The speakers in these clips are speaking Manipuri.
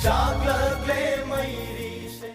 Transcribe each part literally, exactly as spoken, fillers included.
ꯆꯥꯛꯂꯛꯂꯦ ꯃꯩꯔꯤꯁꯦ꯫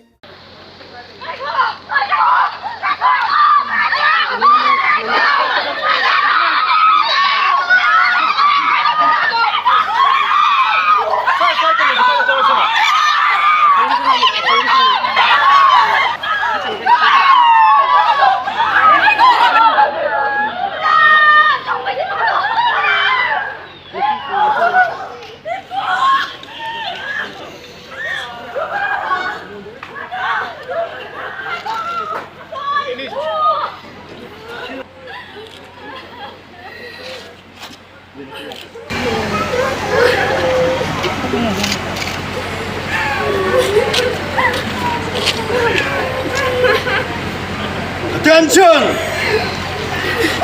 Attention!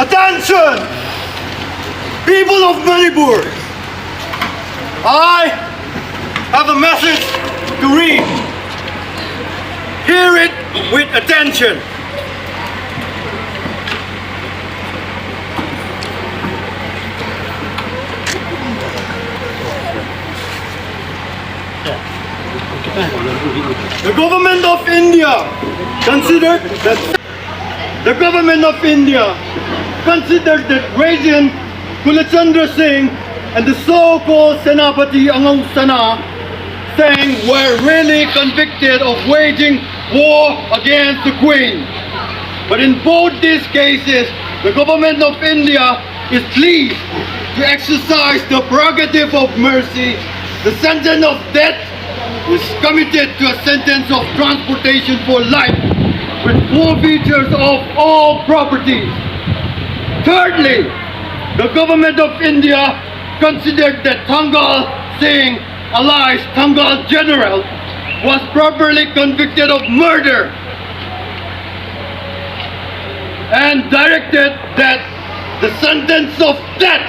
Attention! People of Manipur! I have a message to read. Hear it with attention. The government of India considered that the government of India considered that Rajan Kulachandra Singh and the so-called Senapati Angau Sana Singh were really convicted of waging war against the Queen. But in both these cases, the government of India is pleased to exercise the prerogative of mercy. The sentence of death is commuted to a sentence of transportation for life with forfeitures of all properties. Thirdly, the government of India considered that Thangal Singh, alias Thangal General, was properly convicted of murder and directed that the sentence of death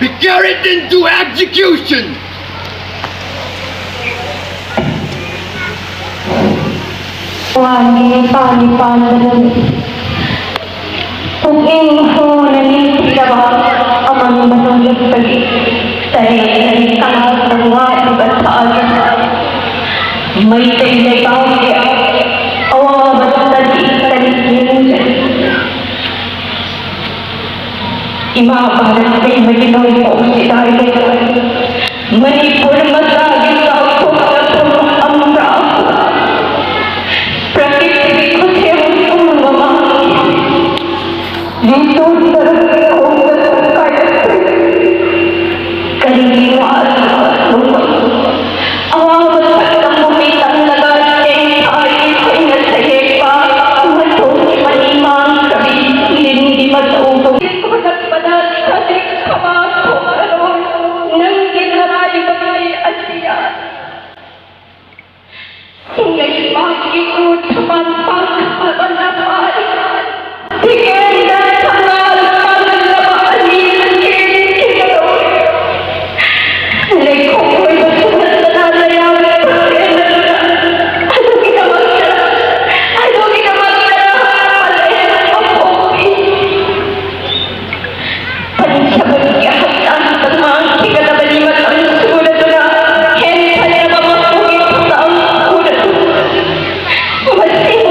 be carried into execution. Wani pani pan kung ing ho nani taba amang banung pagi tare kang tanga ibat sa ꯄꯟꯆꯃꯨꯛꯀꯤ ꯍꯛꯆꯥꯡꯗ ꯃꯥꯡꯈꯤꯒꯗꯕꯅꯤ꯫ ꯃꯇꯝ ꯁꯨꯔꯗꯨꯅ ꯍꯦꯟꯊꯅꯕ ꯃꯄꯨꯒꯤ ꯊꯧꯗꯥꯡ ꯄꯨꯔꯗꯨꯅ ꯃꯁꯤꯕꯨ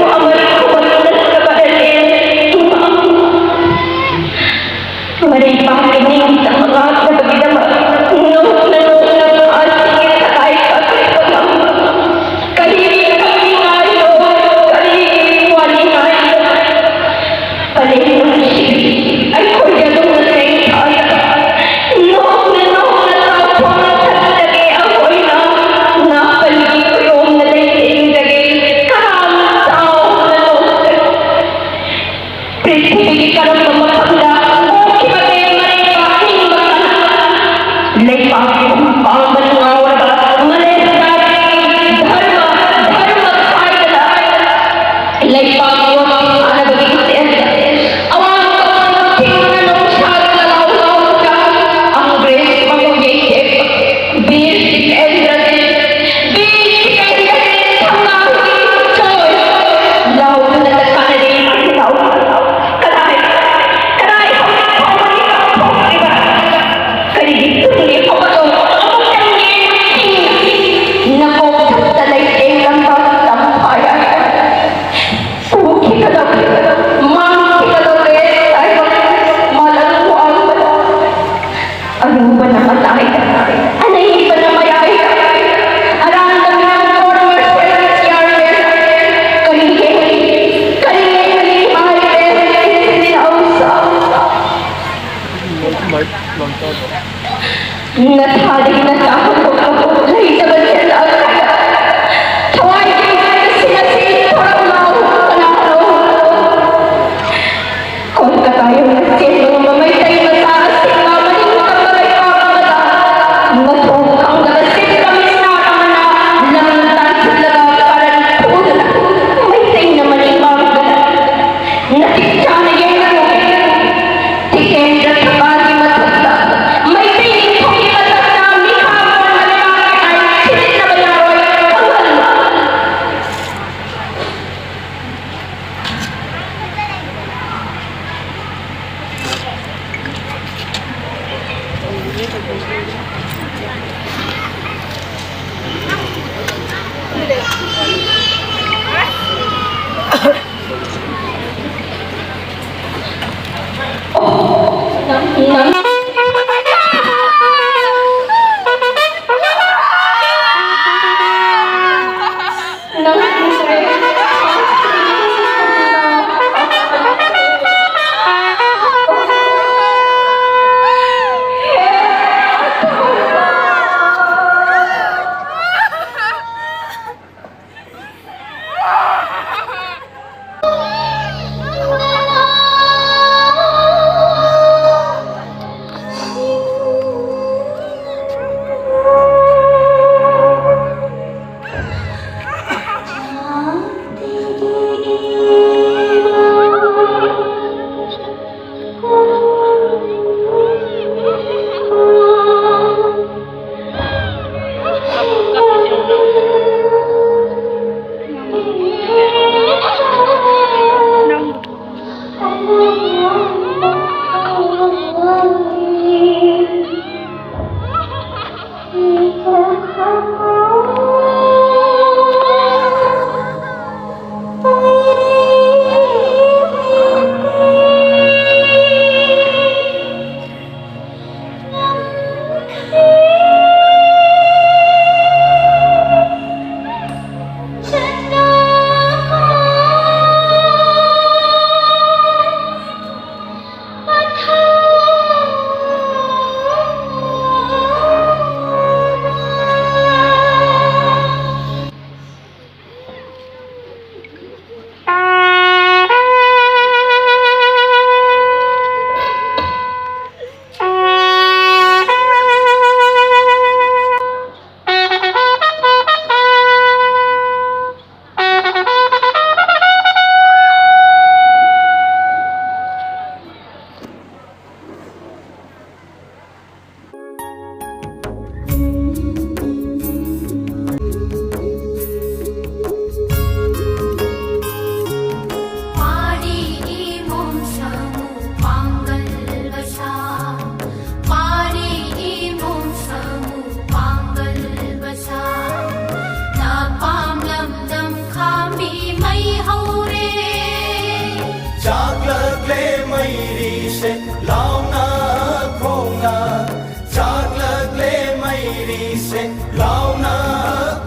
ꯂꯥꯎꯅ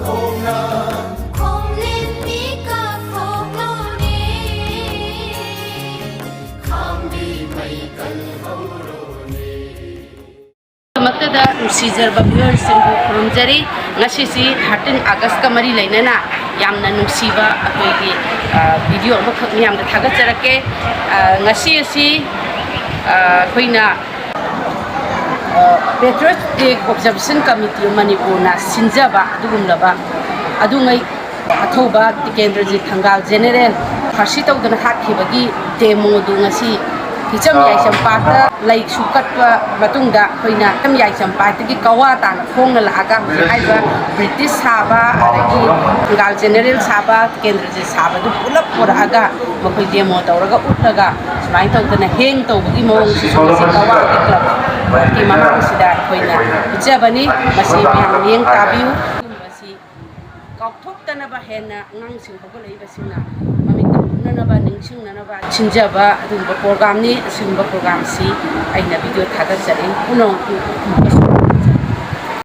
ꯈꯣꯡꯅ ꯈꯣꯝꯂꯤꯕꯤ ꯀꯥꯞꯊꯣꯛꯂꯣꯅꯦ, ꯈꯥꯝꯕꯤ ꯃꯩ ꯀꯜꯍꯧꯔꯣꯅꯦ꯫ ꯗꯃꯛꯇꯗ ꯅꯨꯡꯁꯤꯖꯔꯕ ꯚꯤꯌꯨꯋꯔꯁꯤꯡꯕꯨ ꯈꯨꯔꯨꯝꯖꯔꯤ꯫ ꯉꯁꯤꯁꯤ ꯊꯥꯔꯇꯤꯟ ꯑꯥꯒꯁꯀ ꯃꯔꯤ ꯂꯩꯅꯅ ꯌꯥꯝꯅ ꯅꯨꯡꯁꯤꯕ ꯑꯩꯈꯣꯏꯒꯤ, ꯑ, ꯚꯤꯗꯤꯑꯣ ꯑꯃꯈꯛ ꯃꯤꯌꯥꯝꯗ ꯊꯥꯒꯠꯆꯔꯛꯀꯦ꯫ ꯑ, ꯉꯁꯤ ꯑꯁꯤ, ꯑ, ꯑꯩꯈꯣꯏꯅ, ꯑ, Patriotic Day Observation Committee of ꯃꯅꯤꯄꯨꯔꯅ ꯁꯤꯟꯖꯕ ꯑꯗꯨꯒꯨꯝꯂꯕ ꯑꯗꯨꯉꯩ ꯑꯊꯧꯕ ꯇꯤꯀꯦꯟꯗ꯭ꯔꯖꯤꯠ ꯊꯪꯒꯥꯜ ꯖꯦꯅꯦꯔꯦꯜ ꯐꯥꯔꯁꯤ ꯇꯧꯗꯅ ꯍꯥꯠꯈꯤꯕꯒꯤ ꯗꯦꯃꯣꯗꯨ ꯉꯁꯤ ꯍꯤꯆꯝ ꯌꯥꯏꯁꯝ ꯄꯥꯠꯇ ꯂꯩꯁꯨ ꯀꯠꯄ ꯃꯇꯨꯡꯗ ꯑꯩꯈꯣꯏꯅ ꯍꯤꯆꯝ ꯌꯥꯏꯁꯝ ꯄꯥꯠꯇꯒꯤ ꯀꯋꯥ ꯇꯥꯅ ꯈꯣꯡꯅ ꯂꯥꯛꯑꯒ ꯍꯧꯖꯤꯛ ꯍꯥꯏꯔꯤꯕ ꯕ꯭ꯔꯤꯇꯤꯁ ꯁꯥꯕ, ꯑꯗꯒꯤ ꯊꯪꯒꯥꯜ ꯖꯦꯅꯦꯔꯦꯜ ꯁꯥꯕ, ꯇꯤꯀꯦꯟꯗ꯭ꯔꯖꯤꯠ ꯁꯥꯕꯗꯨ ꯄꯨꯂꯞ ꯄꯨꯔꯛꯑꯒ ꯃꯈꯣꯏ ꯗꯦꯃꯣ ꯇꯧꯔꯒ ꯎꯠꯂꯒ ꯁꯨꯃꯥꯏꯅ ꯇꯧꯗꯅ ꯍꯦꯡ ꯇꯧꯕꯒꯤ ꯃꯑꯣꯡꯁꯤꯁꯨ ꯉꯁꯤ ꯀꯋꯥꯒꯤ ꯀ꯭ꯂꯕꯀꯤ ꯃꯃꯥꯡꯁꯤꯗ ꯑꯩꯈꯣꯏꯅ ꯎꯠꯆꯕꯅꯤ꯫ ꯃꯁꯤ ꯃꯌꯥꯝ ꯃꯤꯠꯌꯦꯡ ꯇꯥꯕꯤꯌꯨ꯫ ꯃꯁꯤ ꯀꯥꯎꯊꯣꯛꯇꯅꯕ ꯍꯦꯟꯅ ꯑꯉꯥꯡꯁꯤꯡ ꯍꯧꯒꯠꯂꯛꯏꯕꯁꯤꯡꯅ ꯃꯃꯤꯠꯇ ꯎꯅꯅꯕ, ꯅꯤꯡꯁꯤꯡꯅꯅꯕ ꯁꯤꯟꯖꯕ ꯑꯗꯨꯒꯨꯝꯕ ꯄ꯭ꯔꯣꯒ꯭ꯔꯥꯝꯅꯤ꯫ ꯑꯁꯤꯒꯨꯝꯕ ꯄ꯭ꯔꯣꯒ꯭ꯔꯥꯝꯁꯤ ꯑꯩꯅ ꯚꯤꯗꯤꯑꯣ ꯊꯥꯒꯠꯆꯔꯤ꯫ ꯄꯨꯝꯅꯃꯛꯄꯨ